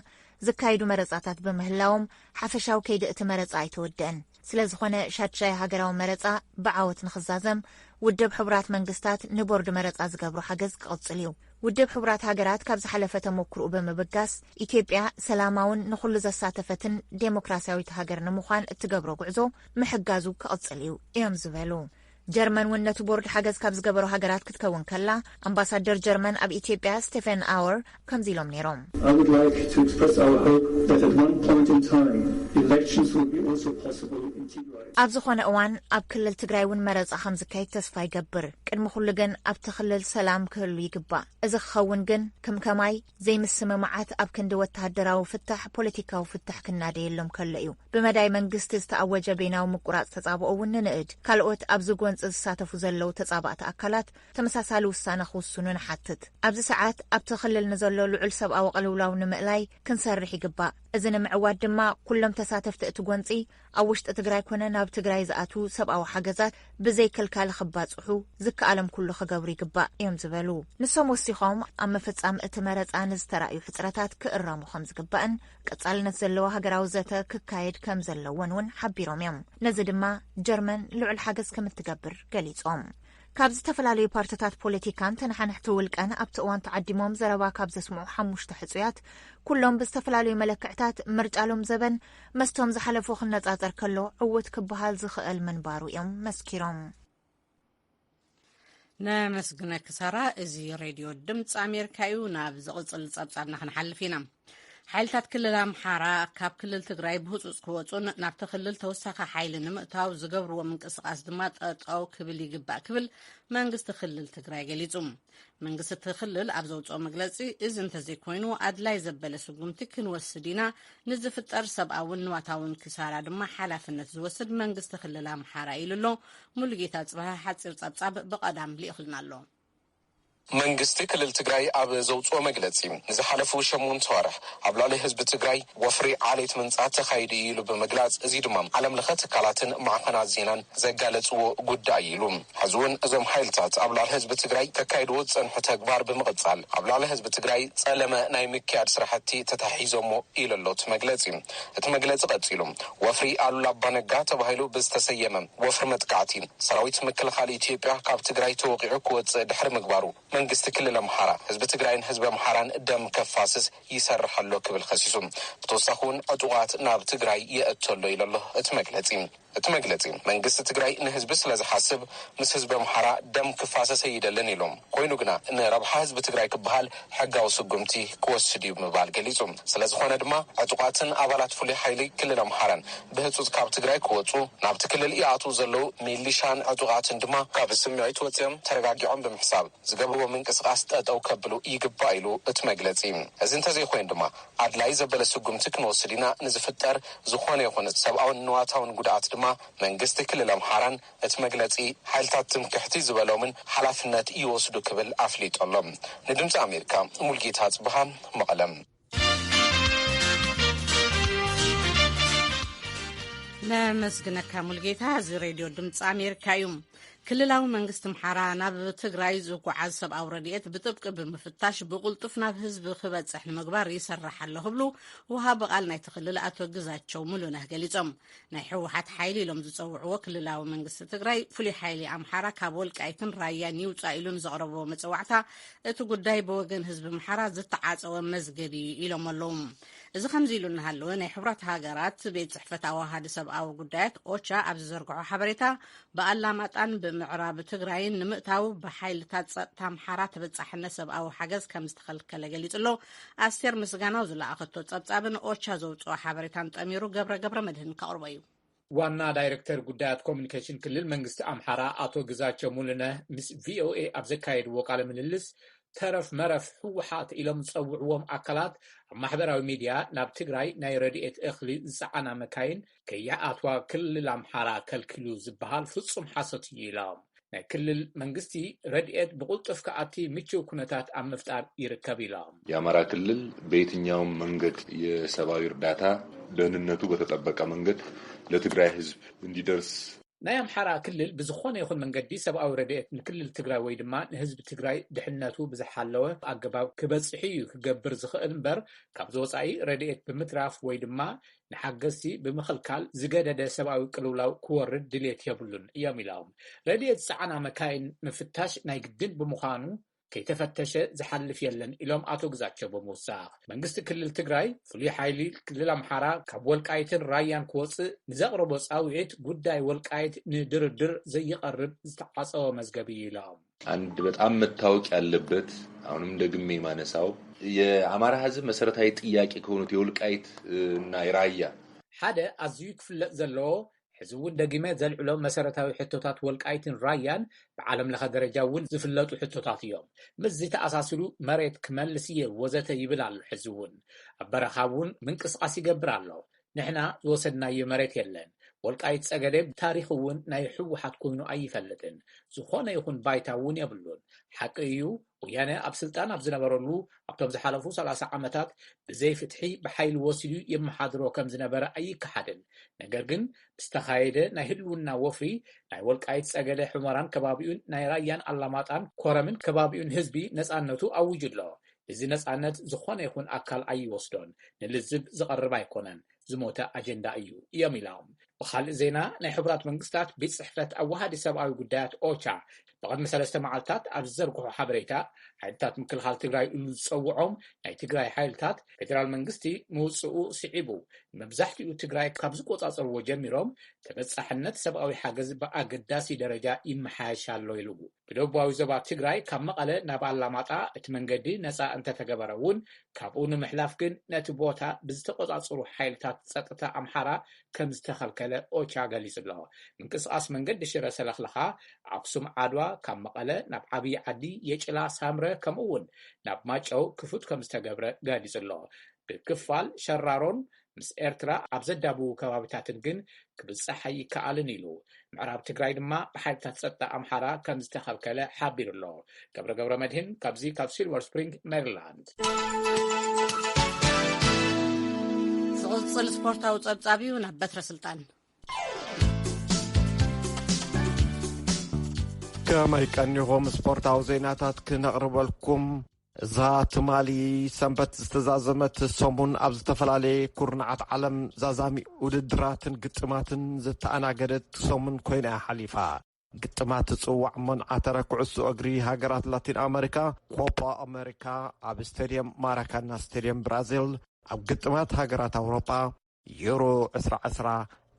ዝካየዱ መረጻታት ብምህላዎም፣ ሓፈሻዊ ከይዲ እቲ መረጻ ኣይተወደአን። ስለ ዝኾነ፣ ሻድሻይ ሃገራዊ መረጻ ብዓወት ንኽዛዘም፣ ውድብ ሕቡራት መንግስታት ንቦርድ መረጻ ዝገብሮ ሓገዝ ክቕጽል እዩ። ውድብ ሕቡራት ሃገራት ካብ ዝሓለፈ ተሞክርኡ ብምብጋስ፣ ኢትዮጵያ ሰላማውን ንኹሉ ዘሳተፈትን ዴሞክራሲያዊት ሃገር ንምዃን እትገብሮ ጉዕዞ ምሕጋዙ ክቕጽል እዩ እዮም ዝበሉ። ጀርመን እውን ነቲ ቦርድ ሓገዝ ካብ ዝገበሩ ሃገራት ክትከውን ከላ፣ ኣምባሳደር ጀርመን ኣብ ኢትዮጵያ ስቴፈን ኣወር ከምዚ ኢሎም ነይሮም። I would like to express our hope that at one point in time, elections will be also possible in Tigray. ኣብ ዝኾነ እዋን ኣብ ክልል ትግራይ እውን መረጻ ከም ዝካየድ ተስፋ ይገብር። ቅድሚ ኩሉ ግን ኣብቲ ክልል ሰላም ክህሉ ይግባእ። እዚ ክኸውን ግን ከም ከማይ ዘይምስምማዓት ኣብ ክንዲ ወተሃደራዊ ፍታሕ ፖለቲካዊ ፍታሕ ክናደየሎም ከሎ እዩ። ብመዳይ መንግስቲ ዝተኣወጀ በይናዊ ምቁራጽ ተጻብኦ እውን ንንእድ። ካልኦት ኣብዚ ጎንጺ ዝሳተፉ ዘለዉ ተጻባእቲ ኣካላት ተመሳሳሊ ውሳነ ክውስኑ ንሓትት። ኣብዚ ሰዓት ኣብቲ ክልል ንዘሎ ልዑል ሰብኣዊ ቅልውላው ንምእላይ ክንሰርሕ ይግባእ። እዚ ንምዕዋት ድማ ኩሎም ተሳተፍቲ እቲ ጎንጺ ኣብ ውሽጢ ትግራይ ኮነ ናብ ትግራይ ዝኣትዉ ሰብኣዊ ሓገዛት ብዘይ ከልካሊ ክባጽሑ ዝከኣሎም ኩሉ ክገብሩ ይግባእ እዮም ዝበሉ። ንሶም ወሲኾም ኣብ ምፍጻም እቲ መረጻ ንዝተራእዩ ሕጽረታት ክእረሙ ከም ዝግባእን ቀጻልነት ዘለዎ ሃገራዊ ዘተ ክካየድ ከም ዘለዎን እውን ሓቢሮም እዮም። ነዚ ድማ ጀርመን ልዑል ሓገዝ ከም እትገብር ገሊጾም። ካብ ዝተፈላለዩ ፓርትታት ፖለቲካን ተነሓነሕቲ ውልቀን ኣብቲ እዋን ተዓዲሞም ዘረባ ካብ ዘስምዑ ሓሙሽተ ሕጹያት፣ ኩሎም ብዝተፈላለዩ መለክዕታት ምርጫ ሎም ዘበን መስቶም ዝሓለፉ ክነጻጸር ከሎ ዕውት ክበሃል ዝኽእል ምንባሩ እዮም መስኪሮም። ነመስግነኪ ሳራ። እዚ ሬድዮ ድምፂ ኣሜሪካ እዩ። ናብ ዝቕፅል ፀብፃብና ክንሓልፍ ኢና። ሓይልታት ክልል ኣምሓራ ካብ ክልል ትግራይ ብህፁፅ ክወፁን ናብቲ ክልል ተወሳኺ ሓይሊ ንምእታው ዝገብርዎ ምንቅስቓስ ድማ ጠጠው ክብል ይግባእ ክብል መንግስቲ ክልል ትግራይ ገሊፁ። መንግስቲ እቲ ክልል ኣብ ዘውፅኦ መግለፂ፣ እዚ እንተዘይኮይኑ ኣድላይ ዘበለ ስጉምቲ ክንወስድ ኢና፣ ንዝፍጠር ሰብኣውን ንዋታውን ክሳራ ድማ ሓላፍነት ዝወስድ መንግስቲ ክልል ኣምሓራ ኢሉ ኣሎ። ሙሉጌታ ጽባህ ሓጺር ጸብጻብ ብቐዳም ልኢኹልና ኣሎ። መንግስቲ ክልል ትግራይ ኣብ ዘውፅኦ መግለፂ፣ ንዝሓለፉ ሸሞንተ ወርሕ ኣብ ልዕሊ ህዝቢ ትግራይ ወፍሪ ዓሌት ምንፃት ተኻይዱ እዩ ኢሉ ብምግላፅ፣ እዚ ድማ ዓለም ለኸ ትካላትን ማዕኸናት ዜናን ዘጋለፅዎ ጉዳይ እዩ ኢሉ። ሕዚ እውን እዞም ሓይልታት ኣብ ልዕሊ ህዝቢ ትግራይ ከካይድዎ ዝፀንሑ ተግባር ብምቕፃል፣ ኣብ ልዕሊ ህዝቢ ትግራይ ፀለመ ናይ ምክያድ ስራሕቲ ተታሒዞሞ ኢሉ ኣሎ እቲ መግለፂ። እቲ መግለፂ ቀፂሉ፣ ወፍሪ ኣሉላ ኣባነጋ ተባሂሉ ብዝተሰየመ ወፍሪ መጥቃዕቲ፣ ሰራዊት ምክልኻል ኢትዮጵያ ካብ ትግራይ ተወቒዑ ክወፅእ ድሕሪ ምግባሩ፣ መንግስቲ ክልል ኣምሓራ ህዝቢ ትግራይን ህዝቢ ኣምሓራን ደም ከፋስስ ይሰርሕ ኣሎ ክብል ከሲሱ። ብተወሳኺ እውን ዕጡቓት ናብ ትግራይ የእቱ ኣሎ ኢሉ ኣሎ እቲ መግለፂ። እቲ መግለፂ፣ መንግስቲ ትግራይ ንህዝቢ ስለ ዝሓስብ ምስ ህዝቢ ኣምሓራ ደም ክፋሰስ ኣይደልን ኢሎም። ኮይኑ ግና ንረብሓ ህዝቢ ትግራይ ክበሃል ሕጋዊ ስጉምቲ ክወስድ እዩ ብምባል ገሊፁ። ስለ ዝኾነ ድማ ዕጡቓትን ኣባላት ፍሉይ ሓይሊ ክልል ኣምሓራን ብህፁፅ ካብ ትግራይ ክወፁ፣ ናብቲ ክልል ይኣትዉ ዘለዉ ሚሊሻን ዕጡቓትን ድማ ካብ ስምዒት ወፂኦም ተረጋጊዖም ብምሕሳብ ዝገብርዎ ምንቅስቓስ ጠጠው ከብሉ ይግባእ ኢሉ እቲ መግለፂ። እዚ እንተዘይኮይኑ ድማ ኣድላይ ዘበለ ስጉምቲ ክንወስድ ኢና፣ ንዝፍጠር ዝኾነ ይኹን ሰብኣውን ንዋታውን ጉድኣት ድማ መንግስቲ ክልል ኣምሓራን እቲ መግለፂ ሓይልታት ትምክሕቲ ዝበሎምን ሓላፍነት ይወስዱ ክብል ኣፍሊጡ ኣሎ። ንድምፂ ኣሜሪካ ሙልጌታ ጽብሃ መቐለም። ነመስግነካ ሙልጌታ። እዚ ሬድዮ ድምፂ ኣሜሪካ እዩ። ክልላዊ መንግስቲ ኣምሓራ ናብ ትግራይ ዝጓዓዝ ሰብኣዊ ረድኤት ብጥብቂ ብምፍታሽ ብቕልጡፍ ናብ ህዝቢ ክበፅሕ ንምግባር ይሰርሕ ኣሎ ክብሉ ወሃቢ ቃል ናይቲ ክልል ኣቶ ግዛቸው ሙሉነህ ገሊጾም። ናይ ህወሓት ሓይሊ ኢሎም ዝጸውዕዎ ክልላዊ መንግስቲ ትግራይ ፍሉይ ሓይሊ ኣምሓራ ካብ ወልቃይትን ራያን ይውጻእ ኢሉ ንዘቕረብዎ መጸዋዕታ እቲ ጉዳይ ብወገን ህዝቢ ኣምሓራ ዝተዓጸወ መዝገብ እዩ ኢሎም ኣለዉ። እዚ ከምዚ ኢሉ እናሃለወ ናይ ሕቡራት ሃገራት ቤት ጽሕፈት ኣዋሃዲ ሰብኣዊ ጉዳያት ኦቻ ኣብ ዝዘርግሖ ሓበሬታ ብኣላማጣን ብምዕራብ ትግራይን ንምእታው ብሓይልታት ጸጥታ ኣምሓራ ተበጻሕነት ሰብኣዊ ሓገዝ ከም ዝተኸልከለ ገሊጹ ኣሎ። ኣስቴር ምስጋናው ዝለኣኸቶ ጸብጻብን ኦቻ ዘውጽኦ ሓበሬታን ጠሚሩ ገብረ ገብረ መድህን ከቕርቦ እዩ። ዋና ዳይሬክተር ጉዳያት ኮሚኒኬሽን ክልል መንግስቲ ኣምሓራ ኣቶ ግዛቸው ሙሉነህ ምስ ቪኦኤ ኣብ ዘካየድዎ ቃለ ምልልስ፣ ተረፍ መረፍ ህወሓት ኢሎም ዝጸውዕዎም ኣካላት ኣብ ማሕበራዊ ሚድያ ናብ ትግራይ ናይ ረድኤት እኽሊ ዝጸዓና መካይን ከይኣትዋ ክልል ኣምሓራ ከልኪሉ ዝበሃል ፍጹም ሓሶት እዩ ኢሎም። ናይ ክልል መንግስቲ ረድኤት ብቕልጡፍ ክኣቲ ምቹው ኩነታት ኣብ ምፍጣር ይርከብ ኢሎም። የአማራ ክልል በየትኛውም መንገድ የሰብአዊ እርዳታ ደህንነቱ በተጠበቀ መንገድ ለትግራይ ህዝብ እንዲደርስ ናይ ኣምሓራ ክልል ብዝኾነ ይኹን መንገዲ ሰብኣዊ ረድኤት ንክልል ትግራይ ወይ ድማ ንህዝቢ ትግራይ ድሕነቱ ብዝሓለወ ኣገባብ ክበፅሕ እዩ ክገብር ዝኽእል እምበር፣ ካብዚ ወፃኢ ረድኤት ብምትራፍ ወይ ድማ ንሓገዝቲ ብምኽልካል ዝገደደ ሰብኣዊ ቅልውላው ክወርድ ድሌት የብሉን እዮም ኢሎም። ረድኤት ዝፀዓና መካይን ምፍታሽ ናይ ግድን ብምዃኑ፣ ከይተፈተሸ ዝሓልፍ የለን ኢሎም ኣቶ ግዛቸው ብምውሳኽ፣ መንግስቲ ክልል ትግራይ ፍሉይ ሓይሊ ክልል ኣምሓራ ካብ ወልቃይትን ራያን ክወፅእ ንዘቕረቦ ፃውዒት፣ ጉዳይ ወልቃይት ንድርድር ዘይቐርብ ዝተዓፀወ መዝገብ እዩ ኢሎም። አንድ በጣም መታወቅ ያለበት፣ አሁንም ደግሜ የማነሳው፣ የአማራ ህዝብ መሰረታዊ ጥያቄ ከሆኑት የወልቃይት እና የራያ ሓደ ኣዝዩ ክፍለጥ ዘለዎ፣ ሕዚ እውን ደጊመ ዘልዕሎ መሰረታዊ ሕቶታት ወልቃይትን ራያን ብዓለም ለኸ ደረጃ እውን ዝፍለጡ ሕቶታት እዮም። ምስዚ ተኣሳሲሩ መሬት ክመልስ እየ ወዘተ ይብል ኣሎ። ሕዚ እውን ኣብ በረኻ እውን ምንቅስቃስ ይገብር ኣሎ። ንሕና ዝወሰድናዮ መሬት የለን። ወልቃይት ጸገዴ ብታሪኽ እውን ናይ ህወሓት ኮይኑ ኣይፈልጥን። ዝኾነ ይኹን ባይታ እውን የብሉን። ሓቂ እዩ፣ ወያነ ኣብ ስልጣን ኣብ ዝነበረሉ ኣብቶም ዝሓለፉ ሰላሳ ዓመታት ብዘይ ፍትሒ ብሓይሊ ወሲዱ የመሓድሮ ከም ዝነበረ ኣይከሓድን። ነገር ግን ምስ ተኻየደ ናይ ህልውና ወፍሪ ናይ ወልቃይት ጸገዴ ሑመራን ከባቢኡን ናይ ራያን ኣላማጣን ኮረምን ከባቢኡን ህዝቢ ነጻነቱ ኣውጁ ኣሎ። እዚ ነጻነት ዝኾነ ይኹን ኣካል ኣይወስዶን፣ ንልዝብ ዝቐርብ ኣይኮነን፣ ዝሞተ ኣጀንዳ እዩ እዮም ኢሎም። ብኻልእ ዜና ናይ ሕቡራት መንግስታት ቤት ጽሕፈት ኣዋሃዲ ሰብኣዊ ጉዳያት ኦቻ ብቕድሚ ሰለስተ መዓልታት ኣብ ዝዘርግሖ ሓበሬታ፣ ሓይልታት ምክልኻል ትግራይ ኢሉ ዝጸውዖም ናይ ትግራይ ሓይልታት ፌዴራል መንግስቲ ምውጽኡ ስዒቡ፣ ንመብዛሕትኡ ትግራይ ካብ ዝቆጻጸርዎ ጀሚሮም ተበጻሕነት ሰብኣዊ ሓገዝ ብኣገዳሲ ደረጃ ይመሓየሽ ኣሎ ኢሉ። ብደቡባዊ ዞባ ትግራይ ካብ መቐለ ናብ ኣላማጣ እቲ መንገዲ ነጻ እንተተገበረ እውን፣ ካብኡ ንምሕላፍ ግን ነቲ ቦታ ብዝተቆጻጸሩ ሓይልታት ጸጥታ ኣምሓራ ከም ዝተኸልከለ ኦቻ ገሊጹ ኣሎ። ምንቅስቃስ መንገዲ ሽረ ሰለኽለኻ፣ ኣክሱም ዓድዋ፣ ካብ መቐለ ናብ ዓብዪ ዓዲ፣ የጭላ፣ ሳምረ፣ ከምኡ እውን ናብ ማጨው ክፉት ከም ዝተገብረ ገሊጹ ኣሎ። ብክፋል ሸራሮን ምስ ኤርትራ ኣብ ዘዳብዉ ከባቢታትን ግን ክብጻሕ ኣይከኣልን ኢሉ። ምዕራብ ትግራይ ድማ ብሓይልታት ጸጥታ ኣምሓራ ከም ዝተኸልከለ ሓቢሩ ኣሎ። ገብረ ገብረ መድህን ካብዚ ካብ ሲልቨር ስፕሪንግ ሜሪላንድ። ዝቕጽል ስፖርታዊ ጸብጻብ እዩ። ናብ በትረ ስልጣን። ከመይ ቀኒኹም? ስፖርታዊ ዜናታት ክነቕርበልኩም። እዛ ትማሊ ሰንበት ዝተዛዘመት ሰሙን ኣብ ዝተፈላለየ ኩርናዓት ዓለም ዛዛሚ ውድድራትን ግጥማትን ዝተኣናገደት ሰሙን ኮይና እያ ሓሊፋ። ግጥማት ጽዋዕ መንዓተረ ኩዕሶ እግሪ ሃገራት ላቲን ኣመሪካ፣ ኮፓ ኣመሪካ፣ ኣብ ስቴድየም ማራካና ስቴድየም ብራዚል፣ ኣብ ግጥማት ሃገራት ኣውሮጳ፣ ዩሮ ዕስራ ዕስራ፣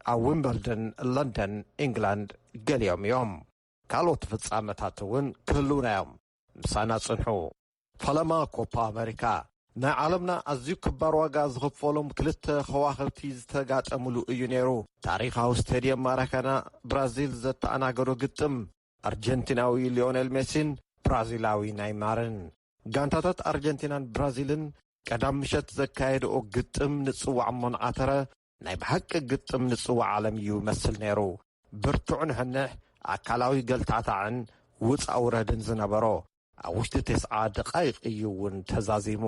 ኣብ ዊምበልደን ለንደን ኢንግላንድ ገሊኦም እዮም። ካልኦት ፍጻመታት እውን ክህልዉና እዮም። ምሳና ጽንሑ። ፈለማ ኮፓ ኣመሪካ፣ ናይ ዓለምና ኣዝዩ ክባር ዋጋ ዝኽፈሎም ክልተ ከዋኽብቲ ዝተጋጠምሉ እዩ ነይሩ። ታሪኻዊ ስቴድየም ማራካና ብራዚል ዘተኣናገዶ ግጥም፣ ኣርጀንቲናዊ ሊዮኔል ሜሲን ብራዚላዊ ናይማርን። ጋንታታት ኣርጀንቲናን ብራዚልን ቀዳም ምሸት ዘካየድኦ ግጥም ንጽዋዕ እሞ ንዓተረ፣ ናይ ብሓቂ ግጥም ንጽዋዕ ዓለም እዩ ይመስል ነይሩ። ብርቱዕ ንሕንሕ፣ ኣካላዊ ገልታዕታዕን ውጻእ ውረድን ዝነበሮ፣ ኣብ ውሽጢ ተስዓ ደቓይቕ እዩ እውን ተዛዚሙ።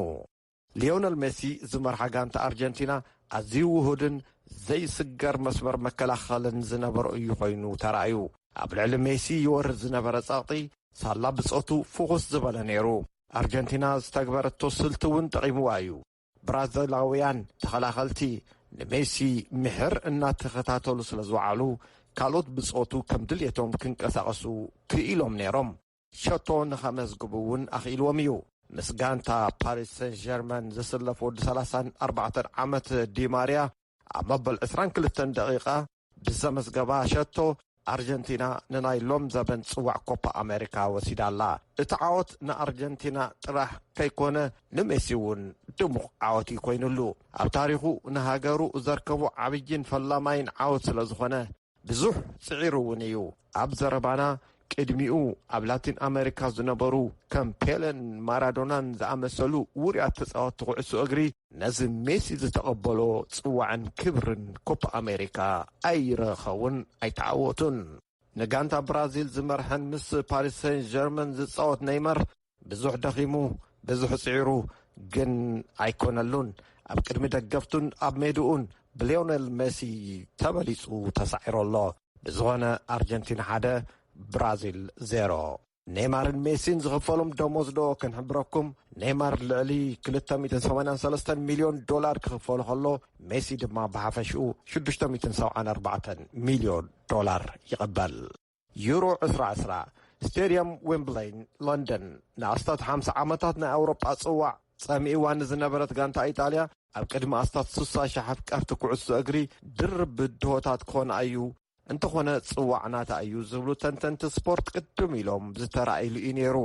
ሊዮነል ሜሲ ዝመርሓ ጋንታ ኣርጀንቲና ኣዝዩ ውሁድን ዘይስገር መስመር መከላኸልን ዝነበሮ እዩ ኮይኑ ተራእዩ። ኣብ ልዕሊ ሜሲ ይወርድ ዝነበረ ጸቕጢ ሳላ ብጾቱ ፍኹስ ዝበለ ነይሩ። ኣርጀንቲና ዝተግበረቶ ስልቲ እውን ጠቒምዋ እዩ። ብራዚላውያን ተኸላኸልቲ ንሜሲ ምሕር እናተኸታተሉ ስለ ዝወዓሉ፣ ካልኦት ብጾቱ ከም ድልየቶም ክንቀሳቐሱ ክኢሎም ነይሮም። ሸቶ ንኸመዝግቡ እውን ኣኽኢልዎም እዩ። ምስ ጋንታ ፓሪስ ሰን ጀርመን ዝስለፍ ወዲ ሰላሳን ኣርባዕተን ዓመት ዲማርያ ኣብ መበል ዕስራን ክልተን ደቂቓ ብዘመዝገባ ሸቶ ኣርጀንቲና ንናይ ሎም ዘበን ጽዋዕ ኮፓ ኣሜሪካ ወሲዳ ኣላ። እቲ ዓወት ንኣርጀንቲና ጥራሕ ከይኮነ ንሜሲ እውን ድሙቕ ዓወት እዩ ኮይኑሉ። ኣብ ታሪኹ ንሃገሩ ዘርከቦ ዓብይን ፈላማይን ዓወት ስለ ዝኾነ ብዙሕ ጽዒሩ እውን እዩ። ኣብ ዘረባና ቅድሚኡ ኣብ ላቲን ኣሜሪካ ዝነበሩ ከም ፔለን ማራዶናን ዝኣመሰሉ ውሩያት ተጻወትቲ ኩዕሶ እግሪ ነዚ ሜሲ ዝተቐበሎ ጽዋዕን ክብርን ኮፓ ኣሜሪካ ኣይረኸቡን ኣይተዓወቱን። ንጋንታ ብራዚል ዝመርሐን ምስ ፓሪስ ሰን ጀርመን ዝጻወት ኔይመር ብዙሕ ደኺሙ፣ ብዙሕ ጽዒሩ፣ ግን ኣይኮነሉን። ኣብ ቅድሚ ደገፍቱን ኣብ ሜድኡን ብሊዮኔል ሜሲ ተበሊጹ ተሳዒሩ ኣሎ። ብዝኾነ ኣርጀንቲና ሓደ፣ ብራዚል ዜሮ። ኔይማርን ሜሲን ዝኽፈሎም ደሞዝ ዶ ክንሕብረኩም? ኔይማር ልዕሊ ክልተ ሚእትን ሰማንያን ሰለስተን ሚልዮን ዶላር ክኽፈሉ ከሎ፣ ሜሲ ድማ ብሓፈሽኡ ሽዱሽተ ሚእትን ሰብዓን ኣርባዕተን ሚልዮን ዶላር ይቕበል። ዩሮ ዕስራ ዕስራ፣ ስቴድየም ዌምብለይ፣ ሎንደን፣ ንኣስታት ሓምሳ ዓመታት ናይ ኣውሮጳ ጽዋዕ ጸሚእዋ ንዝነበረት ጋንታ ኢጣልያ፣ ኣብ ቅድሚ ኣስታት ስሳ ሺሕ ኣፍቀርቲ ኩዕሶ እግሪ ድርብ ብድሆታት ክኾና እዩ፣ እንተኾነ ጽዋዕ ናታ እዩ ዝብሉ ተንተንቲ ስፖርት ቅድም ኢሎም ዝተራእይሉ እዩ ነይሩ።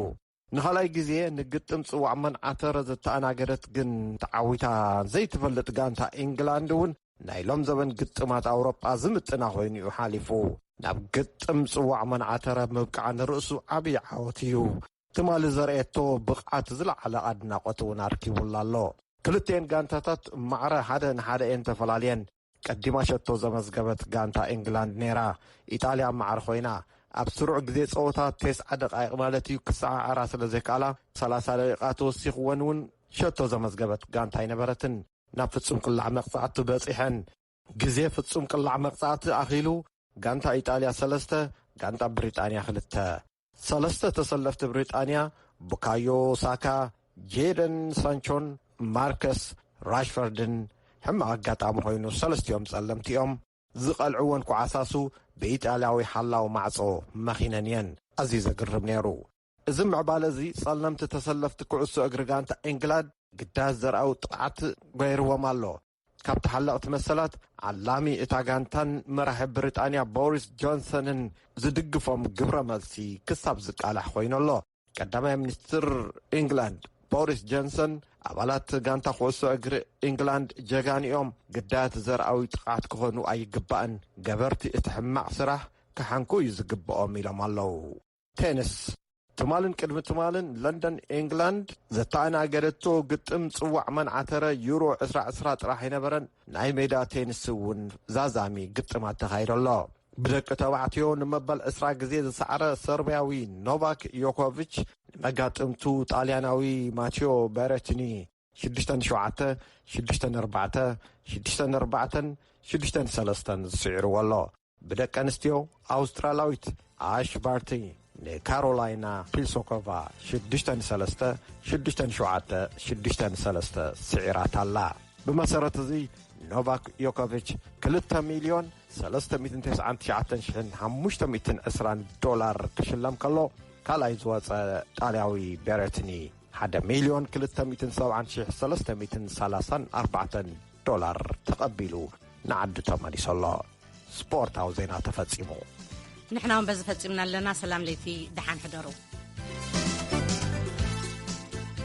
ንኻልኣይ ግዜ ንግጥም ጽዋዕ መንዓተረ ዘተኣናገደት ግን ተዓዊታ ዘይትፈልጥ ጋንታ ኢንግላንድ እውን ናይ ሎም ዘበን ግጥማት ኣውሮጳ ዝምጥና ኮይኑ እዩ ሓሊፉ። ናብ ግጥም ጽዋዕ መንዓተረ ምብቃዓ ንርእሱ ዓብዪ ዓወት እዩ። ትማሊ ዘርእየቶ ብቕዓት ዝለዓለ ኣድናቖት እውን ኣርኪቡላ ኣሎ። ክልቲኤን ጋንታታት ማዕረ ሓደ ንሓደ እየን ተፈላልየን። ቀዲማ ሸቶ ዘመዝገበት ጋንታ ኢንግላንድ ነይራ። ኢጣልያ ማዕረ ኮይና፣ ኣብ ስሩዕ ግዜ ጸወታ ተስዓ ደቃይቕ ማለት እዩ ክሰዓዓራ ስለ ዘይከኣላ፣ ሰላሳ ደቂቓ ተወሲኽወን እውን ሸቶ ዘመዝገበት ጋንታ ኣይነበረትን። ናብ ፍጹም ቅላዕ መቕጻዕቲ በጺሐን። ግዜ ፍጹም ቅላዕ መቕጻዕቲ ኣኺሉ፣ ጋንታ ኢጣልያ ሰለስተ፣ ጋንታ ብሪጣንያ ክልተ። ሰለስተ ተሰለፍቲ ብሪጣንያ፣ ቡካዮ ሳካ፣ ጄደን ሳንቾን ማርከስ ራሽፈርድን፣ ሕማቕ ኣጋጣሚ ኮይኑ ሰለስቲኦም ጸለምቲ እዮም። ዝቐልዕወን ኩዓሳሱ ብኢጣልያዊ ሓላው ማዕጾ መኺነን እየን። ኣዝዩ ዘግርም ነይሩ። እዚ ምዕባለ እዚ ጸለምቲ ተሰለፍቲ ኩዕሶ እግሪ ጋንታ ኢንግላንድ ግዳያት ዘርኣዊ ጥቕዓት ገይርዎም ኣሎ። ካብ ተሓለቕቲ መሰላት ዓላሚ እታ ጋንታን መራሒ ብሪጣንያ ቦሪስ ጆንሰንን ዝድግፎም ግብረ መልሲ ክሳብ ዝቃላሕ ኮይኑ ኣሎ። ቀዳማይ ሚኒስትር ኢንግላንድ ቦሪስ ጆንሰን፣ ኣባላት ጋንታ ኩዕሶ እግሪ ኢንግላንድ ጀጋኑ እዮም፣ ግዳያት ዘርኣዊ ጥቕዓት ክኾኑ ኣይግባእን፣ ገበርቲ እቲ ሕማቕ ስራሕ ክሓንኩ እዩ ዝግብኦም ኢሎም ኣለዉ። ቴኒስ። ትማልን ቅድሚ ትማልን ለንደን ኢንግላንድ ዘተኣናገደቶ ግጥም ጽዋዕ መንዓተረ ዩሮ ዕስራ ዕስራ ጥራሕ ኣይነበረን፣ ናይ ሜዳ ቴኒስ እውን ዛዛሚ ግጥማት ተኻይዶ ኣሎ። ብደቂ ተባዕትዮ ንመበል ዕስራ ግዜ ዝሰዓረ ሰርብያዊ ኖቫክ ዮኮቪች ንመጋጥምቱ ጣልያናዊ ማቴዮ በረቲኒ ሽዱሽተ ሸውዓተ፣ ሽዱሽተ ኣርባዕተ፣ ሽዱሽተ ኣርባዕተ፣ ሽዱሽተ ሰለስተ ስዒርዎ ኣሎ። ብደቂ ኣንስትዮ ኣውስትራላዊት ኣሽ ባርቲ ንካሮላይና ፒልሶኮቫ ሽዱሽተ ሰለስተ፣ ሽዱሽተ ሸውዓተ፣ ሽዱሽተ ሰለስተ ስዒራታ ኣላ። ብመሰረት እዚ ኖቫክ ዮኮቪች ክልተ ሚልዮን ሰለስተ ሚእትን ተስዓን ትሽዓተን ሽሕን ሓሙሽተ ሚእትን ዕስራን ዶላር ክሽለም ከሎ፣ ካልኣይ ዝወጸ ጣልያዊ ቤረትኒ ሓደ ሚልዮን ክልተ ሚእትን ሰብዓን ሽሕ ሰለስተ ሚእትን ሰላሳን ኣርባዕተን ዶላር ተቐቢሉ ንዓዱ ተመሊሱ ኣሎ። ስፖርታዊ ዜና ተፈጺሙ። ንሕና እውን በዚ ፈጺምና ኣለና። ሰላም ለይቲ፣ ደሓን ሕደሩ።